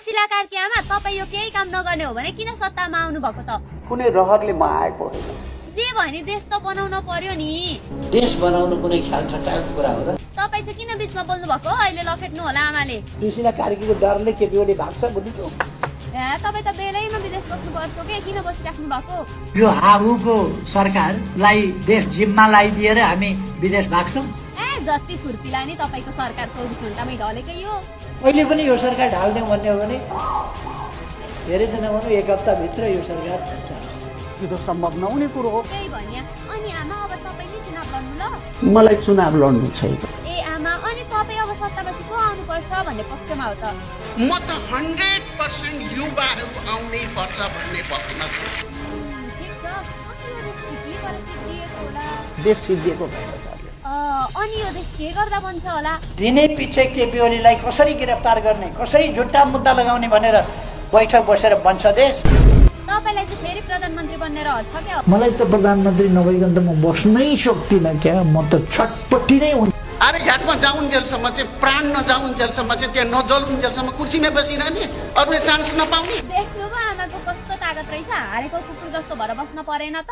सुशीला कार्की आमा तपाई यो केही काम नगर्ने हो भने किन सत्तामा आउनु भएको त? कुनै रहरले म आएको होइन। जे भने देश त बनाउन पर्यो नि। देश बनाउनु कुनै ख्याल ठट्टाको कुरा हो र? तपाई चाहिँ किन बीचमा बोल्नु भएको? अहिले लखेट्नु होला आमाले। सुशीला कार्कीको डरले केपीओली भाग्छ बुझ्नु। तपाई त बेलैमा विदेश बस्नु पर्छ के? किन बसिराख्नु भएको? यो हाबुको सरकारलाई देश जिम्मा लगाइदिएर हामी विदेश भाग्छौँ। जति फुर्तिला नि तपाईको सरकार 24 घण्टामै ढलेकै हो। अहिले पनि यो सरकार ढाल्ने भन्ने हो भने धेरै त नभनौँ 1 हप्ताभित्र यो सरकार यो त सम्भव नहुने कुरो हो। त्यही भन्या। अनि आमा अब तपाईले चुनाव लड्नु ल? मलाई चुनाव लड्नु छैन। ए आमा अनि तपाई अब सत्तामाथि को आउनु पर्छ भन्ने पक्षमा हो त? म त 100% युवाहरू आउनै पर्छ भन्ने पक्षमा छु। ठीक छ। देश सिद्धिएको भन्छ। अनि यो देश के गर्दा बन्छ होला? दिनै पछि केपीओलीलाई कसरी गिरफ्तार गर्ने, कसरी झुट्टा मुद्दा लगाउने भनेर बैठक बसेर बन्छ देश। तपाईलाई चाहिँ फेरि प्रधानमन्त्री बन्ने रहर छ क्या? मलाई त प्रधानमन्त्री नभइकन त म बस्नै सक्दिनँ क्या। म त छटपट्टि नै हुन्। अरे घाटमा जाउन्जेलसम्म चाहिँ प्राण नजाउन्जेलसम्म चाहिँ त्यहाँ नजलुन्जेलसम्म कुर्सीमा बसिरहने, अरूले चान्स नपाउने। देख्नुभयो आमाको कस्तो तागत रहेछ? हारेको कुकुर जस्तो भएर बस्न परेन त?